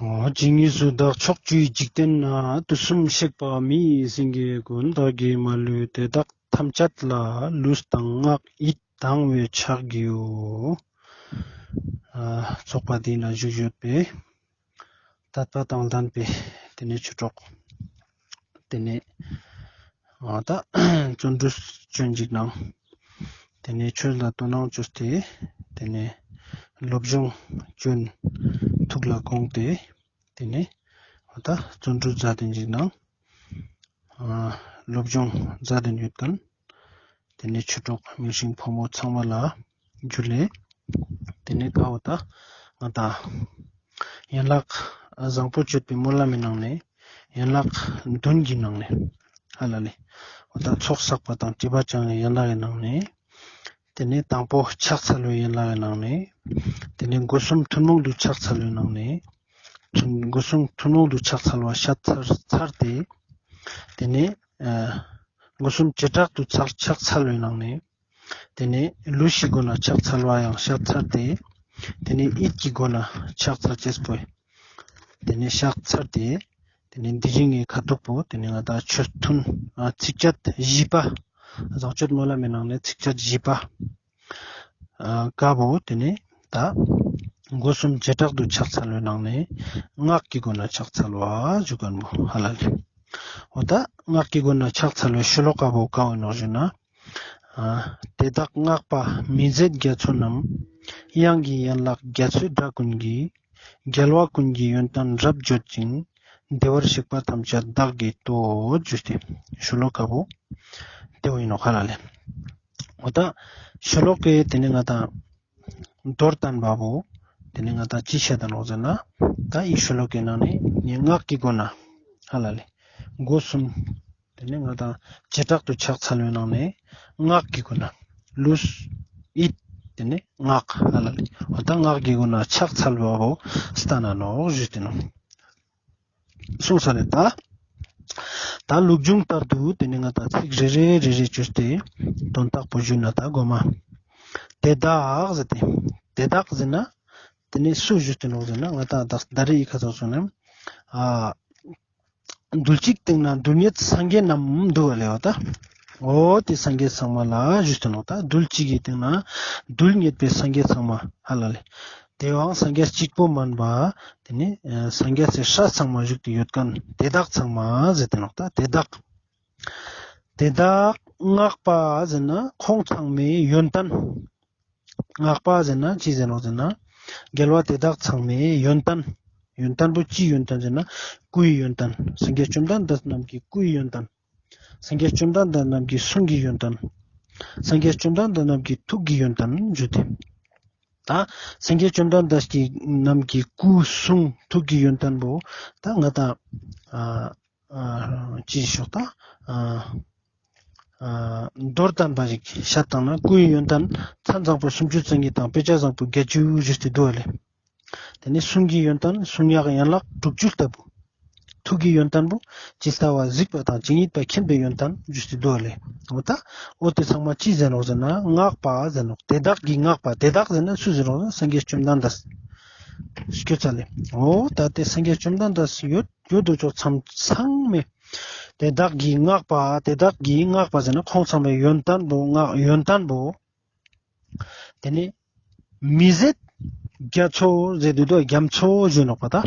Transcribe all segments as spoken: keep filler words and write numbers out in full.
ཇི་སྙེད་སུ་བདག་ཕྱོགས་བཅུའི་འཇིག་རྟེན་ན། དུས་གསུམ་གཤེགས་པ་མི་ཡི་སེང་གེ་ཀུན། བདག་གིས་མ་ལུས་དེ་དག་ཐམས་ཅད་ལ། ལུས་དང་ངག་ཡིད་དང་བའི་ཕྱག་བགྱིའོ། ཨ་ཚོགས་པ་འདི་ན་བཞུགས་ཡོད་པའི་དད་པ་དང་ལྡན་པའི་དེ་ནས་ཆོས་གྲོགས། དེ་ནས་ཨ་ད་བརྩོན་འགྲུས་ཅོ་ཅིག་ནང་། དེ་ནས་ཆོས་ལ་དོ་སྣང་ཅོས་ཏེ། དེ་ནས་སློབ་སྦྱོང་ཅོ་ཐུགས་ལ་དགོངས་ཏེ། དེ་ནས་ཨ་ད་བརྩོན་འགྲུས་མཛད་དེ་ཅིག་ནང་། ཨ་སློབ་སྦྱོང་མཛད་དེ་ཡོད་མཁན། དེ་ནས་ཆོས་གྲོགས་མིང་སྲིང་ཕོ་མོ་ཚང་མ་ལ་ཇུ་ལེ། དེ་ནས་ཀ་བོ་ད་ང་ད་ཡན་ལག་བཟང་པོ་སྤྱོད་པའི་སྨོན་ལམ་མི་ནང་ནས་ཡན་ལག་བདུན་གྱི་ནང་ནས་ཧ་ལ་ལེ། འོ་ད་ཚོགས་བསགས་པ་དང་སྒྲིབ་པ་སྦྱང་བའི་ཡན་ལག་གི་ནང་ནས། དེ་ནས་དང་པོ་ཕྱག་འཚལ་བའི་ཡན་ལག་གི་ནང་ནས། དེ་ནས་སྒོ་གསུམ་ཐུན་མོང་དུ་ཕྱག་འཚལ་བའི་ནང་ནས། ཐུན་སྒོ་གསུམ་ཐུན་མོང་དུ་ཕྱག་འཚལ་བ་བཤད་ཚར་ཚར་ཏེ། དེ་ནས་ཨ་སྒོ་གསུམ་བྱེ་བྲག་ཏུ་ཕྱག་ཕྱག་འཚལ་བའི་ནང་ནས། དེ་ནས་ལུས་ཀྱི་སྒོ་ནས་ཕྱག་འཚལ་བ་ཡང་བཤད་ཚར་ཏེ། དེ་ནས་ཡིད་ཀྱི་སྒོ་ནས་ཕྱག་འཚལ་ཅེས་པོ། དེ་ནས་བཤད་ཚར་ཏེ། དེ་ནས་དེ་རིང་གི་ཁ་ཐུག་པོ་དེ་ནས་ང་ད་ཆོས་ཐུན་ཨ་ཚིགས་བཅད་བཞི་པ། བཟང་སྤྱོད་སྨོན་ལམ་མི་ནང་ནས་ཚིགས་བཅད་བཞི་པ། ཨ་ཀ་བོ་དེ་ནས་ད་སྒོ་གསུམ་བྱེ་བྲག་ཏུ་ཕྱག་འཚལ་བའི་ནང་ནས་ངག་གི་སྒོ་ནས་ཕྱག་འཚལ་བ་ཞུ་མཁན་བོ་ཧ་ལ་ལེ། འོ་ད་ངག་གི་སྒོ་ནས་ཕྱག་འཚལ་བའི་ཤོ་ལོ་ཀ་བོ་ཀ་བོ་ནོག་ཞུ་ན། ཨ་དེ་དག་བསྔགས་པ་མི་ཟད་རྒྱ་མཚོ་རྣམས། དབྱངས་ཀྱི་ཡན་ལག་རྒྱ་མཚོའི་སྒྲ་ཀུན་གྱིས། རྒྱལ་བ་ཀུན་གྱི་ཡོན་ཏན་རབ་བརྗོད་ཅིང་། བདེ་བར་གཤེགས་པ་ཐམས་ཅད་བདག་གིས་བསྟོད། ཞུས་ཏེ་ཤོ་ལོ་ཀ་བོ་དེ་བོ་ཡིན་ནོག་ཧ་ལ་ལེ། འོ་ད་ཤོ་ལོ་ཀའི་དེ་ནས་ང་ད་མདོར་བསྟན་པ་བོ་དེ་ནས་ང་ད་ཅི་བཤད་ད་ནོག་ཟེར་ན། ད་ཨི་ཤོ་ལོ་ཀའི་ནང་ནས་ངག་གི་སྒོ་ནས་ཧ་ལ་ལེ། སྒོ་གསུམ། དེ་ནས་ང་ད་བྱེ་བྲག་ཏུ་ཕྱག་འཚལ་བའི་ནང་ནས་ངག་གི་སྒོ་ནས་ལུས་ཡིད་དེ་ནས་ངག་ཧ་ལ་ལེ། འོ་ད་ངག་གི་སྒོ་ནས་ཕྱག་འཚལ་བ་བོ་བསྟན་ན་ནོག་ཞུས་ཏེ་ནོག་གསུངས་ས་རེད་ད། ད་ལུགས་འབྱུང་ལྟར་དུ་དེ་ནས་ང་ད་ཚིག་རེ་རེ་རེ་རེ་བཅོས་ཏེ་དོན་དག་པོ་ཞུས་ན་ད་མགོ་མ། དེ་དག་ཟེར་ཏེ། དེ་དག་ཟེར་ན་དེ་ནས་སུ་ཞུས་ཏེ་ནོག་ཟེར་ན་ང་ད་ད་ད་རེ་ཡི་ཁ་ཚོགས་སོང་ན། ཨ་རྡུལ་གཅིག་སྟེང་ན་རྡུལ་སྙེད་སངས་རྒྱས་རྣམས་འདུ་བ་ལེ་བ་ད། འོ་དེ་སངས་རྒྱས་ཚང་མ་ལ་ཞུས་ཏེ་ནོག་ད་རྡུལ་གཅིག་གི་སྟེང་ན་རྡུལ་སྙེད་པའི་སངས་རྒྱས་ཚང་མ་ཧ་ལ་ལེ། དེའང་སངས་རྒྱས་གཅིག་པོ་མན་པ། དེ་ནས་ཨ་སངས་རྒྱས་སི་སྲས་ཚང་མ་བཞུགས་ཏེ་ཡོད་མཁན་དེ་དག་ཚང་མ་ཟེར་ཏེ་ནོག་ད་དེ་དག་དེ་དག་བསྔགས་པ་ཟེར་ན་ཁོང་ཚང་མའི་ཡོན་ཏན། བསྔགས་པ་ཟེར་ན་ཅི་ཟེར་ནོག་ཟེར་ན། རྒྱལ་བ་དེ་དག་ཚང་མའི་ཡོན་ཏན། ཡོན་ཏན་པོ་ཅི་ཡོན་ཏན་ཟེར་ན། སྐུའི་ཡོན་ཏན། སངས་རྒྱས་བཅོམ་ལྡན་འདས་རྣམས་ཀྱི་སྐུའི་ཡོན་ཏན། སངས་རྒྱས་བཅོམ་ལྡན་འདས་རྣམས་ཀྱི་གསུང་གི་ཡོན་ཏན། སངས་རྒྱས་བཅོམ་ལྡན་འདས་རྣམས་ཀྱི་ཐུགས་ཀྱི་ཡོན་ཏན་ཞུས་ཏེ། ད་སངས་རྒྱས་བཅོམ་ལྡན་འདས་ཀྱི་རྣམས་ཀྱི་སྐུ་གསུང་ཐུགས་ཀྱི་ཡོན་ཏན་པོ་ད་ང་ད་ཨ་ཨ་ཅི་ཞོག་ད་ཨ་ཨ་མདོར་བསྟན་པ་ཞིག་བཤད་བཏང་ན་སྐུའི་ཡོན་ཏན་མཚན་བཟང་པོ་སུམ་ཅུ་རྩ་གཉིས་དང་དཔེ་བྱད་བཟང་པོ་བརྒྱད་ཅུ་ཞུས་ཏེ་འདུག་ལེ། དེ་ནས་གསུང་གི་ཡོན་ཏན་གསུང་ཡག་ཡན་ལག་དྲུག་ཅུ་ལྟ་བུ། ཐུགས་ཀྱི་ཡོན་ཏན་པོ་ཇི་ལྟ་བ་གཟིགས་པ་དང་ཇི་སྙེད་པ་མཁྱེན་པའི་ཡོན་ཏན་ཞུས་ཏེ་འདུག་ལེ། འོ་ད་འོ་དེ་ཚང་མ་ཅི་ཟེར་ནོག་ཟེར་ན་བསྔགས་པ་ཟེར་ནོག་དེ་དག་གིས་བསྔགས་པ་དེ་དག་ཟེར་ན་སུ་ཟེར་ནོག་ཟེར་ན་སངས་རྒྱས་བཅོམ་ལྡན་འདས་སྐྱོད་ཚ་ལེ། འོ་ད་དེ་སངས་རྒྱས་བཅོམ་ལྡན་འདས་ཡོད་ཡོད་དོ་ཅོག་ཚང་ཚང་མས་དེ་དག་གིས་བསྔགས་པ་དེ་དག་གིས་བསྔགས་པ་ཟེར་ན་ཁོང་ཚང་མའི་ཡོན་ཏན་པོ་བསྔགས་ཡོན་ཏན་པོ། དེ་ནས་མི་ཟད་རྒྱ་མཚོ་ཟེར་དུས་དོ་རྒྱ་མཚོ་ཞུ་ནོག་པ་ད།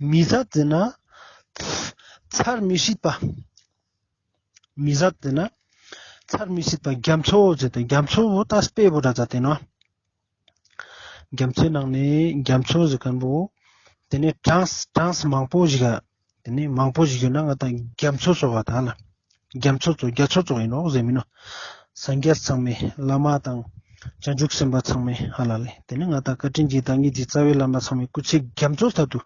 མི་ཟད་ཟེར་ན་ཚར་མི་ཤེས་པ། མི་ཟད་ཟེར་ན་ཚར་མི་ཤེས་པ་རྒྱ་མཚོ་ཟེར་ཏེ་རྒྱ་མཚོ་བོ་ད་དཔེ་བོ་ར་ཛད་དེ་ནོག་རྒྱ་མཚོའི་ནང་ནས་རྒྱ་མཚོ་ཟེར་མཁན་བོ། དེ་ནས་གྲངས་གྲངས་མང་པོ་ཞིག་ག་དེ་ནས་མང་པོ་ཞིག་ཡོད་ན་ང་ད་རྒྱ་མཚོ་ཙོགས་པ་ད་ལ། རྒྱ་མཚོ་ཙོགས་རྒྱ་མཚོ་ཙོགས་ཡིན་ནོག་ཟེར་མིན་ནོག་སངས་རྒྱས་ཚང་མས་བླ་མ་དང་བྱང་ཆུབ་སེམས་དཔའ་ཚང་མས་ཧ་ལ་ལེ། དེ་ནས་ང་ད་བཀའ་དྲིན་གྱི་བདག་ཉིད་ཀྱི་རྩ་བའི་བླ་མ་ཚང་མས་སྐུ་ཚེ་རྒྱ་མཚོ་ལྟར་དུ་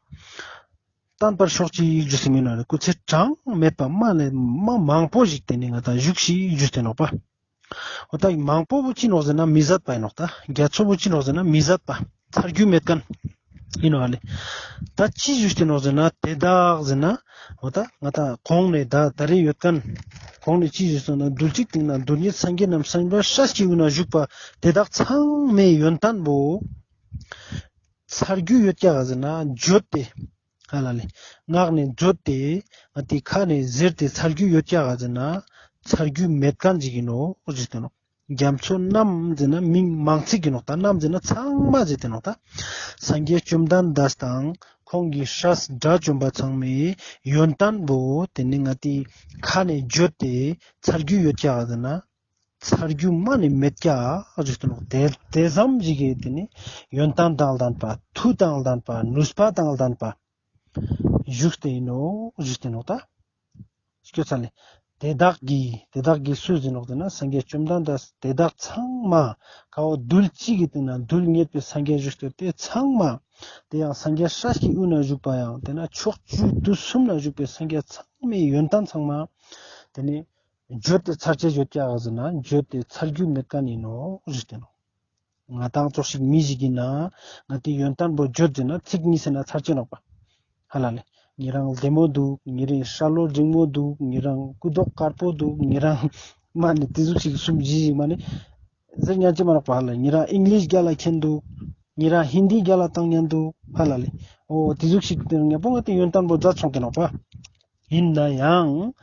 བརྟན་པར་ཤོག་ཅིག་ཞུས་ཏེ་མིན་ནོག་ལེ། སྐུ་ཚེ་གྲངས་མེད་པ་མ་ལས་མ་མང་པོ་ཞིག་དེ་ནས་ང་ད་བཞུགས་ཤིག་ཞུས་ཏེ་ནོག་པ། འོ་ད་མང་པོ་བོ་ཅི་ནོག་ཟེར་ན་མི་ཟད་པ་ཡིན་ནོག་ད་རྒྱ་མཚོ་བོ་ཅི་ནོག་ཟེར་ན་མི་ཟད་པ་ཚར་རྒྱུ་མེད་མཁན་ཡིན་ནོག་ལེ། ད་ཅི་ཞུས་ཏེ་ནོག་ཟེར་ན་དེ་དག་ཟེར་ན་འོ་ད་ང་ད་གོང་ནས་ད་ད་རེ་ཡོད་མཁན་གོང་ནས་ཅི་ཞུས་ཏེ་ནོག་རྡུལ་གཅིག་སྟེང་ན་རྡུལ་སྙེད་སངས་རྒྱས་རྣམས་སངས་རྒྱས་སྲས་ཀྱི་དབུས་ན་བཞུགས་པ་དེ་དག་ཚང་མའི་ཡོན་ཏན་བོ་ཚར་རྒྱུ་ཡོད་ཀྱག་ཟེར་ན་བརྗོད་དེ། ཧ་ལ་ལེ། ངག་ནེ་བརྗོད་དེ་ང་ཏི་ཁ་ནེ་ཟེར་ཏེ་ཚར་རྒྱུ་ཡོད་ཀྱག་ག་ཟེར་ན་ཚར་རྒྱུ་མེད་མཁན་ཞིག་ཨིན་ནོག་ཞུས་ཏེ་ནོག། རྒྱ་མཚོ་རྣམས་ཟེར་ན་མིང་མང་ཚིག་ཨིན་ནོག་ད། རྣམས་ཟེར་ན་ཚང་མ་ཟེར་ཏེ་ནོག་ད། སངས་རྒྱས་བཅོམ་ལྡན་འདས་དང་ཁོང་གི་སྲས་དགྲ་བཅོམ་པ་ཚང་མའི་ཡོན་ཏན་པོ་ཏེ་ནེ་ང་ཏི་ཁ་ནེ་བརྗོད་དེ་ཚར་རྒྱུ་ཡོད་ཀྱག་ག་ཟེར་ན་ཚར་རྒྱུ་མ་ནེ་མེད་ཀྱག་ཞུས་ཏེ་ནོག། ཏེ་ཏེ་ཙམ་ཞིག་གི་ཏེ་ནེ་ཡོན་ཏན་དང་ལྡན་པ་མཐུ་དང་ལྡན་པ་ནུས་པ་དང་ལྡན་པ་བཞུགས་ཏེ་ཨིན་ནོག་ཞུས་ཏེ་ནོག་ད། སྐྱོ་ཚ་ལེ། དེ་དག་གིས་དེ་དག་གིས་སུ་ཟེར་ནོག་ཟེར་ན་སངས་རྒྱས་བཅོམ་ལྡན་འདས་དེ་དག་ཚང་མ་ཀ་བོ་རྡུལ་གཅིག་གི་སྟེང་ན་རྡུལ་སྙེད་པའི་སངས་རྒྱས་བཞུགས་ཏེ་ཏེ་ཚང་མ་ཏེ་ཡང་སངས་རྒྱས་སྲས་ཀྱི་དབུས་ན་བཞུགས་པ་ཡང་ཏེ་ན་ཕྱོགས་བཅུ་དུས་གསུམ་ན་བཞུགས་པའི་སངས་རྒྱས་ཚང་མའི་ཡོན་ཏན་ཚང་མ་ཏེ་ནེ་བརྗོད་དེ་ཚར་ཅེས་ཡོད་ཀྱག་ཟེར་ན་བརྗོད་དེ་ཚར་རྒྱུ་མེད་མཁན་ཨིན་ནོག་ཞུས་ཏེ་ནོག། ང་དང་ཙོགས་ཤིག་མི་ཞིག་ཨིན་ན་ང་ཏི་ཡོན་ཏན་པོ་བརྗོད་ཟེར་ན་ཚིག་གཉིས་ཟེར་ན་ཚར་ཅེས་ནོག་པ། ཧ་ལ་ལེ། ཉེ་རང་ལྡེ་མོ་འདུག། ཉེ་རང་ཤ་ལོ་འབྲིང་མོ་འདུག། ཉེ་རང་སྐུ་མདོག་དཀར་པོ་འདུག། ཉེ་རང་མ་ནེ་ཏེ་ཟུག་ཤིག་གསུམ་བཞི་ཞིག་མ་ནེ་ཟེར་ཉན་ཅེས་མ་ནོག་པ། ཧ་ལ་ཉེ་རང་ཨིང་ལིཤ་རྒྱལ་ལ་མཁྱེན་འདུག། ཉེ་རང་ཧིན་དི་རྒྱལ་ལ་བཏང་ཉན་འདུག། ཧ་ལ་ལེ། འོ་ཏེ་ཟུག་ཤིག་ཏེ་ཉམ་པོ་ང་ཏི་ཡོན་ཏན་པོ་མཛད་སོང་སྟེ་ནོག་པ། ཨིན་ན་ཡང་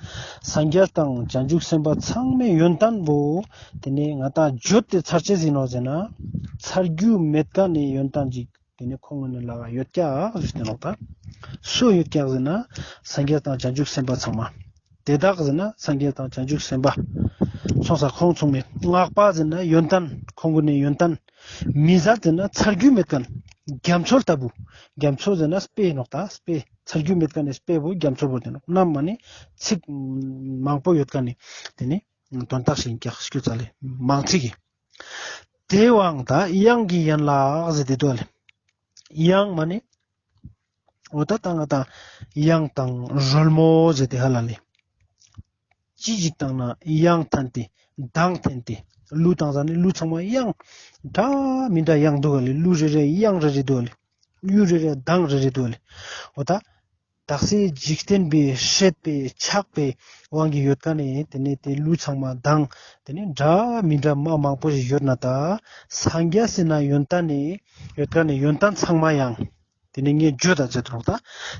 སངས་རྒྱས་དང་བྱང་ཆུབ་སེམས་དཔའ་ཚང་མའི་ཡོན་ཏན་པོ་ཏེ་ནེ་ང་དང་བརྗོད་དེ་ཚར་ཅེས་ཨིན་ནོག་ཟེར་ན་ཚར་རྒྱུ་མེད་མཁན་ནི་ཡོན་ཏན་ཅིག་ཏེ་ནེ་ཁོང་ངི་ལག་ག་ཡོད་ཀྱག་ཞུས་ཏེ་ནོག་ད། སུ་ཡོད་ཀྱག་ཟེར་ན་སངས་རྒྱས་དང་བྱང་ཆུབ་སེམས་དཔའ་ཚང་མ། དེ་དག་ཟེར་ན་སངས་རྒྱས་དང་བྱང་ཆུབ་སེམས་དཔའ་ཚང་མ་ཁོང་ཚང་མའི་སྔགས་པ་ཟེར་ན་ཡོན་ཏན་ཁོང་གུན་ནི་ཡོན་ཏན། མི་ཟད་ཟེར་ན་ཚར་རྒྱུ་མེད་མཁན། རྒྱ་མཚོ་ལྟ་བུ། རྒྱ་མཚོ་ཟེར་ན་དཔེ་ནོག་ད་དཔེ། ཚར་རྒྱུ་མེད་མཁན་ནི་དཔེ་བོ་རྒྱ་མཚོ་བོ་ཏེ་ནོག། རྣམས་མ་ནེ་ཚིག་མང་པོ་ཡོད་མཁན་ནི་ཏེ་ནེ་དོན་དག་ཞིག་ཀྱག་སྐྱོ་ཚ་ལེ་མང་ཚིག་གི། དེ་དབང་ད་དབྱངས་ཀྱི་ཡན་ལག་ཟེར་ཏེ་འདུག་ལེ། དབྱངས་མ་ནེ་འོ་ད་ད་ང་དང་དབྱངས་དང་རོལ་མོ་ཟེར་ཏེ་ཧ་ལ་ལེ། ཅི་ཞིག་བཏང་ན་དབྱངས་འཐེན་ཏེ་གདངས་འཐེན་ཏེ་གླུ་བཏང་ཟ་ནེ་གླུ་ཚང་མ་དབྱངས་འདྲ་མི་འདྲ་དབྱངས་འདུག་ག་ལེ། གླུ་རེ་རེ་དབྱངས་རེ་རེ་འདུག་ག་ལེ། གླུ་རེ་རེ་གདངས་རེ་རེ་འདུག་ག་ལེ། འོ་ད་དག་ས་འཇིག་རྟེན་པའི་སྲེད་པའི་ཆགས་པའི་དབང་གིས་ཡོད་མཁན་ནི་ཏེ་ནེ་ཏེ་གླུ་ཚང་མ་གདངས་ཏེ་ནེ་འདྲ་མི་འདྲ་མ་མང་པོ་ཞིག་ཡོད་ན་ད་སངས་རྒྱས་ཟེར་ན་ཡོན་ཏན་ནི་ཡོད་མཁན་ནི་ཡོན་ཏན་ཚང་མ་ཡང་ཏེ་ནེ་ངས་བརྗོད་ད་ཟེར་ཏེ་ནོག་ད།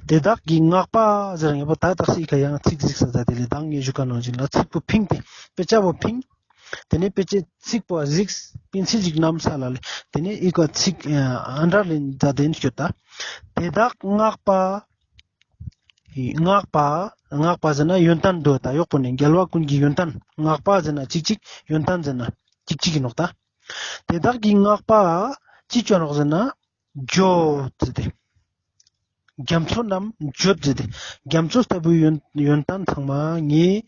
དེ་དག་གི་སྔགས་པ་ཟེར་ངས་པོ་ད་དག་ས་ཨི་ཀ་ཡང་ཚིག་གཟིགས་ས་ད་དེ་ལེ་ད་ངས་ཞུ་ཁན་ནང་བཞིན་ལ་ཚིག་པོ་ཕིང་སྟེ་དཔེ་ཆ་བོ་ཕིང་། ཏེ་ནེ་དཔེ་ཆའི་ཚིག་པོ་གཟིགས་པིན་སིལ་ཞིག་བསྣམས་ས་ལ་ལེ། ཏེ་ནེ་ཨི་ཀ་ཚིག་ཨ་འདྲ་ལེན་ད་དེན་སྐྱོད་ད། དེ་དག་སྔགས་པ། སྔགས་པ། སྔགས་པ་ཟེར་ན་ཡོན་ཏན་འདུག་ད་ཡོག་པོ་ནི་རྒྱལ་བ་ཀུན་གྱི་ཡོན་ཏན། སྔགས་པ་ཟེར་ན་ཅིག་ཅིག་ཡོན་ཏན་ཟེར་ན་ཅིག་ཅིག་ཨིན་ནོག་ད། དེ་དག་གི་སྔགས་པ་ཅི་ཅོ་ནོག་ཟེར་ན། བརྗོད་ཟེར་ཏེ། རྒྱ་མཚོ་རྣམས་བརྗོད་ཟེར་ཏེ། རྒྱ་མཚོ་ལྟ་བུའི་ཡོན་ཡོན་ཏན་ཚང་མ་ངས་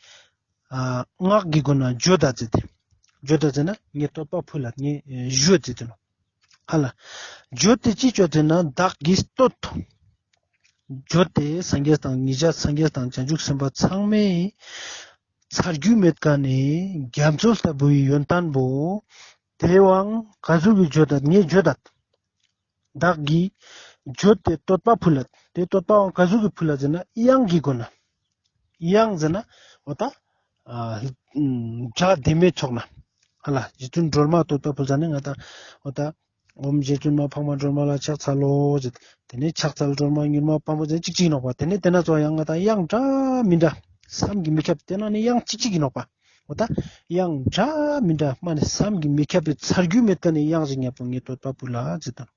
ཨ་སྔགས་ཀྱི་སྒོ་ནས་བརྗོད་ད་ཟེར་ཏེ། བརྗོད་ད་ཟེར་ན་ངས་བསྟོད་པ་ཕུལ་ལ་ངས་ཨ་ཞུ་ཟེར་ཏེ་ནོག། ཧ་ལ། བརྗོད་དེ་ཅི་ཅོ་ཟེར་ན་བདག་གིས་བསྟོད། བརྗོད་དེ་སངས་རྒྱས་དང་ཉེ་རང་སངས་རྒྱས་དང་བྱང་ཆུབ་སེམས་དཔའ་ཚང་མས་ཚར་རྒྱུ་མེད་ཁན་ནི་རྒྱ་མཚོ་ལྟ་བུའི་ཡོན་ཏན་པོ། དེ་བོའང་ག་ཟུག་གི་བརྗོད་ད་ངས་བརྗོད་ད། བདག་གིས་བརྗོད་དེ་བསྟོད་པ་ཕུལ་ལ། དེ་བསྟོད་པའང་ག་ཟུག་གི་ཕུལ་ལ་ཟེར་ན་དབྱངས་ཀྱི་སྒོ་ནས། དབྱངས་ཟེར་ན་འོ་ད་ཨ་སྒྲ་བདེ་མོའི་ཚོགས་ནས། ཧ་ལ་རྗེ་བཙུན་སྒྲོལ་མ་བསྟོད་པ་ཕུལ་ཟ་ནེ་ང་ད་འོ་ད་ཨོཾ་རྗེ་བཙུན་མ་འཕགས་མ་སྒྲོལ་མ་ལ་ཕྱག་འཚལ་ལོ་ཟེར། ཏེ་ནེ་ཕྱག་འཚལ་སྒྲོལ་མ་མྱུར་མ་དཔའ་མོ་ཟེར་ཅིག་ཅིག་ཨིན་ནོག་པ། ཏེ་ནེ་ཏེ་ན་ཚོ་ཡང་ང་ད་དབྱངས་འདྲ་མི་འདྲ་བསམ་གྱིས་མི་ཁྱབ་ཏེ་ན་ནི་དབྱངས་ཅིག་ཅིག་ཨིན་ནོག་པ། འོ་ད་དབྱངས་འདྲ་མི་འདྲ་མ་ནེ་བསམ་གྱིས་མི་ཁྱབ་པའི་ཚར་རྒྱུ་མེད་ཁན་ནི་དབྱངས་ཤིག་ཉམ་པོ་ངས་བསྟོད་པ་ཕུལ་ལ་ཟེར་ད།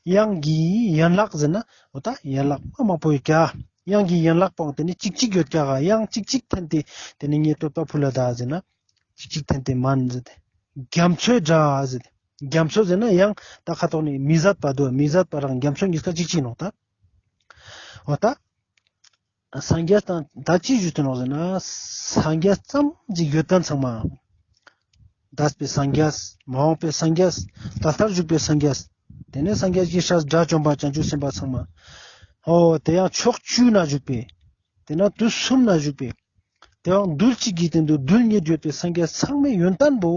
དབྱངས་ཀྱི་ཡན་ལག་ཟེར་ན་འོ་ད་ཡན་ལག་མ་མང་པོ་ཡོད་ཀྱག། དབྱངས་ཀྱི་ཡན་ལག་པོའང་ཏེ་ནེ་ཅིག་ཅིག་ཡོད་ཀྱག། དབྱངས་ཅིག་ཅིག་འཐེན་ཏེ་ཏེ་ནེ་ངས་བསྟོད་པ་ཕུལ་ལ་ད་ཟེར་ན་ཅིག་ཅིག་འཐེན་ཏེ་མན་ཟེར་ཏེ། རྒྱ་མཚོའི་སྒྲ་ཟེར་ཏེ། རྒྱ་མཚོ་ཟེར་ན་ཡང་ད་ཁ་ཐོག་ནེ་མི་ཟད་པ་འདུག། མི་ཟད་པ་རང་རྒྱ་མཚོ་གཉིས་ཀ་ཅིག་ཅིག་ཨིན་ནོག་ད། འོ་ད། སངས་རྒྱས་དང་ད་ཅི་ཞུ་དུ་ནོག་ཟེར་ན་སངས་རྒྱས་ཙམ་ཞིག་ཡོད་ཁན་ཚང་མ། འདས་པའི་སངས་རྒྱས། མ་འོངས་པའི་སངས་རྒྱས། ད་ལྟར་བཞུགས་པའི་སངས་རྒྱས། ཏེ་ནེ་སངས་རྒྱས་ཀྱི་སྲས་དགྲ་བཅོམ་པ་བྱང་ཆུབ་སེམས་དཔའ་ཚང་མ། འོ་དེ་ཡང་ཕྱོགས་བཅུ་ན་བཞུགས་པའི། ཏེ་ན་དུས་གསུམ་ན་བཞུགས་པའི། དེའང་རྡུལ་གཅིག་གི་སྟེང་དུ་རྡུལ་སྙེད་ཡོད་པའི་སངས་རྒྱས་ཚང་མའི་ཡོན་ཏན་པོ།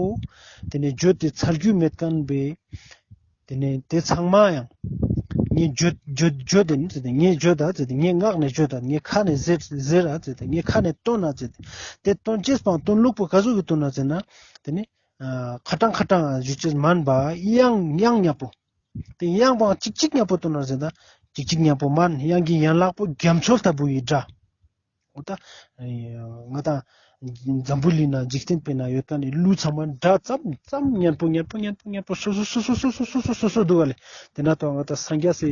ཏེ་ནེ་བརྗོད་དེ་ཚར་རྒྱུ་མེད་ཁན་པའི། ཏེ་ནེ་དེ་ཚང་མ་ཡང་། ངས་བརྗོད་བརྗོད་བརྗོད་དེ་ནི་ཟེར་ཏེ་ངས་བརྗོད་ད་ཟེར་ཏེ་ངས་ངག་ནས་བརྗོད་ད་ངས་ཁ་ནས་ཟེར་ཟེར་ར་ཟེར་ཏེ་ངས་ཁ་ནས་བཏོན་ན་ཟེར་ཏེ། དེ་བཏོན་ཅེས་པའང་བཏོན་ལུགས་པོ་ག་ཟུག་གི་བཏོན་ན་ཟེར་ན། ཏེ་ནེ་ཨ་ཁ་ཏང་ཁ་ཏང་ཞུ་ཅེས་མན་པ་དབྱངས་དབྱངས་ཉམ་པོ། དེ་གཡང་པོའང་གཅིག་གཅིག་ཉམ་པོ་སྟོན་ན་ཟེར་ན་གཅིག་གཅིག་ཉམ་པོ་མན། གཡང་གི་ཡན་ལག་པོ་རྒྱ་མཚོ་ལྟ་བུའི་སྒྲ། འོ་ད་ང་ཏང་འཛམ་བུ་གླིང་ན་འཇིག་རྟེན་པའི་ནང་ཡོད་མཁན་ནི་གླུ་ཚང་མ་སྒྲ་ཙམ་ཙམ་སྙན་པོ་སྙན་པོ་སྙན་པོ་སྙན་པོ་སོ་སོ་སོ་སོ་འདུག་ག་ལེ། དེ་ན་ཏོ་ང་ཏང་སངས་རྒྱས་སི་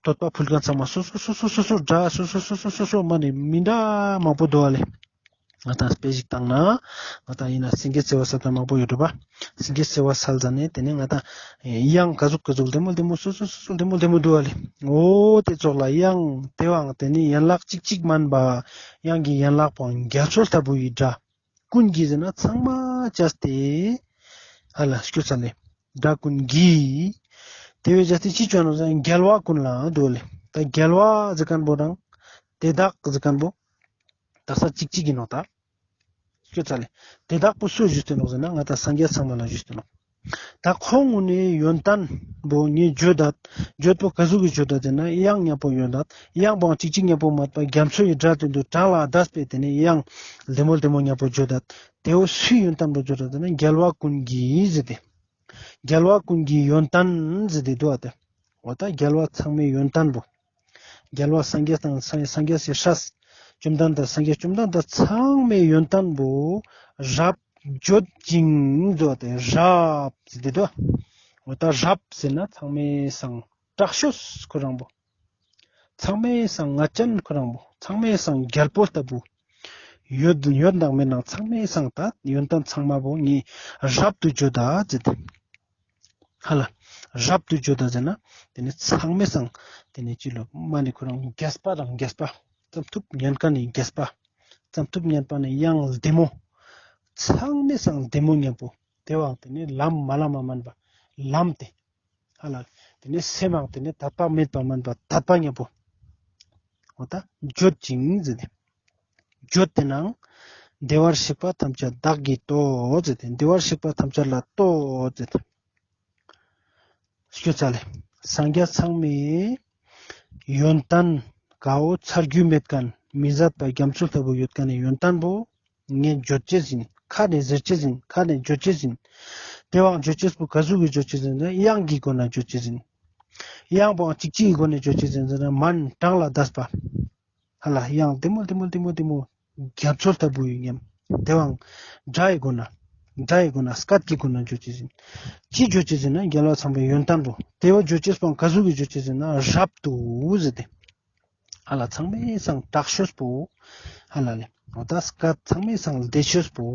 བསྟོད་པ་ཕུལ་མཁན་ཚང་མ་སོ་སོ་སོ་སོ་སྒྲ་སོ་སོ་སོ་སོ་མ་ནེ་མི་འདྲ་མང་པོ་འདུག་ག་ལེ། ང་ཏང་དཔེ་ཞིག་བཏང་ན་ང་ཏང་ཡིན་ན་སེང་གེ་རྩེ་བ་སལ་མཁན་མང་པོ་ཡོད་འགྲོ་པ། སེང་གེ་རྩེ་བ་སལ་ཟ་ནེ་དེ་ནེ་ང་ཏང་གཡང་ག་ཟུག་ག་ཟུག་ལྡེ་མོ་ལྡེ་མོ་སོ་སོ་སོ་སོ་ལྡེ་མོ་ལྡེ་མོ་འདུག་ག་ལེ། འོ་དེ་ཙོགས་ལ་གཡང་དེ་བོའང་དེ་ནེ་ཡན་ལག་གཅིག་གཅིག་མན་པ། གཡང་གི་ཡན་ལག་པོའང་རྒྱ་མཚོ་ལྟ་བུའི་སྒྲ། ཀུན་གྱི་ཟེར་ན་ཚང་མ་བཅས་ཏེ། ཧ་ལ་སྐྱོ་ཚ་ལེ། སྒྲ་ཀུན་གྱི། དེ་བས་བཅས་ཏེ་ཅི་བཅོ་ནོག་ཟེར་ན་རྒྱལ་བ་ཀུན་ལ་འདུག་ག་ལེ། ད་རྒྱལ་བ་ཟེར་མཁན་པོ་དང་དེ་དག་ཟེར་མཁན་པོ་དག་ས་གཅིག་གཅིག་ཡིན་ནོག་ད། སྐྱོ་ཚ་ལེ། དེ་དག་པོ་སུ་ཞུས་ཏེ་ནོག་ཟེར་ན་ང་ཏང་སངས་རྒྱས་ཚང་མ་ལ་ཞུས་ཏེ་ནོག། ད་ཁོང་ངོ་ནེ་ཡོན་ཏན་པོ་ངས་བརྗོད་ད། བརྗོད་པོ་ག་ཟུག་གི་བརྗོད་ད་ཟེར་ན་གཡང་ཉམ་པོ་ཡོད་ད། གཡང་པོའང་གཅིག་གཅིག་ཉམ་པོ་མན་པ་རྒྱ་མཚོ་ཡི་སྒྲ་དོན་དུ་གྲངས་ལས་འདས་པའི་དེ་ནེ་གཡང་ལྡེ་མོ་ལྡེ་མོ་ཉམ་པོ་བརྗོད་ད། དེ་བོ་སུའི་ཡོན་ཏན་པོ་བརྗོད་ད་ཟེར་ན་རྒྱལ་བ་ཀུན་གྱི་ཟེར་ཏེ། རྒྱལ་བ་ཀུན་གྱི་ཡོན་ཏན་ཟེར་ཏེ་འདུག་པ་དེ། འོ་ད་རྒྱལ་བ་ཚང་མའི་ཡོན་ཏན་པོ། རྒྱལ་བ་སངས་རྒྱས་དང་སངས་སངས་རྒྱས་སི་སྲས་བཅོམ་ལྡན་འདས་སངས་རྒྱས་བཅོམ་ལྡན་འདས་ཚང་མའི་ཡོན་ཏན་པོ་རབ་བརྗོད་ཅིང་འདུག་པ་དེ་རབ་ཟེར་ཏེ་འདུག། འོ་ད་རབ་ཟེར་ན་ཚང་མའི་སང་དྲག་ཤོས་ཁོ་རང་པོ། ཚང་མའི་སང་ངད་ཅན་ཁོ་རང་པོ། ཚང་མའི་སང་རྒྱལ་པོ་ལྟ་བུ། ཡོད་ཡོད་དང་མེད་ནང་ཚང་མའི་སང་ད་ཡོན་ཏན་ཚང་མ་པོ་ངས་རབ་ཏུ་བརྗོད་ད་ཟེར་ཏེ། ཧ་ལ། རབ་ཏུ་བརྗོད་ད་ཟེར་ན། དེ་ནེ་ཚང་མའི་སང་། དེ་ནེ་ཅི་ལོ་མ་ནེ་ཁོ་རང་རྒྱས་པ་དང་རྒྱས་པ། ཙམ་ཐུབ་ཉན་མཁན་ནི་རྒྱས་པ། ཙམ་ཐུབ་ཉན་པ་ནི་གཡང་ལྡེ་མོ། ཚང་མའི་སང་ལྡེ་མོ་ཉམ་པོ། དེ་བོའང་དེ་ནེ་ལམ་མ་ལམ་མ་མན་པ། ལམ་དེ། ཧ་ལ། དེ་ནེ་སེམས་མང་དེ་ནེ་དད་པ་མེད་པ་མན་པ་དད་པ་ཉམ་པོ། འོ་ད་བརྗོད་ཅིང་ཟེར་ཏེ། བརྗོད་དེ་ནང་། བདེ་བར་གཤེགས་པ་ཐམས་ཅད་བདག་གིས་བསྟོད་ཟེར་ཏེ། བདེ་བར་གཤེགས་པ་ཐམས་ཅད་ལ་བསྟོད་ཟེར་ཏེ། སྐྱོ་ཚ་ལེ། སངས་རྒྱས་ཚང་མའི་ཡོན་ཏན་ག་བོ་ཚར་རྒྱུ་མེད་མཁན་མི་ཟད་པ་རྒྱ་མཚོ་ལྟ་བུ་ཡོད་མཁན་ནི་ཡོན་ཏན་པོ། ངས་བརྗོད་ཅེས་ཡིན། ཁ་ནེ་ཟེར་ཅེས་ཡིན། ཁ་ནེ་བརྗོད་ཅེས་ཡིན། དེ་བོའང་བརྗོད་ཅེས་པོ་ག་ཟུག་གི་བརྗོད་ཅེས་ཡིན་ན་གཡང་གི་སྒོ་ནེ་བརྗོད་ཅེས་ཡིན། གཡང་པོའང་གཅིག་གཅིག་གི་སྒོ་ནེ་བརྗོད་ཅེས་ཡིན་ཟེར་ན་མན་གྲངས་ལས་འདས་པ། ཧ་ལ་གཡང་ལྡེ་མོ་ལྡེ་མོ་ལྡེ་མོ་ལྡེ་མོ་རྒྱ་མཚོ་ལྟ་བུའི་ཉམ། དེ་བོའང་སྒྲ་ཡི་སྒོ་ནེ། སྒྲ་ཡི་སྒོ་ནེ་སྐད་ཀྱི་སྒོ་ནེ་བརྗོད་ཅེས་ཡིན། ཅི་བརྗོད་ཅེས་ཡིན་ན་རྒྱལ་བ་ཚངས་པའི་ཡོན་ཏན་པོ། དེ་བོ་བརྗོད་ཅེས་པོའང་ག་ཟུག་གི་བརྗོད་ཅེས་ཡིན་ན་རབ་ཏུ་ཟེར་ཏེ། ཧ་ལ་ཚང་མའི་སང་དྲག་ཤོས་པོ། ཧ་ལ་ལེ། འོ་ད་སྐད་ཚང་མའི་སང་ལྡེ་ཤོས་པོ།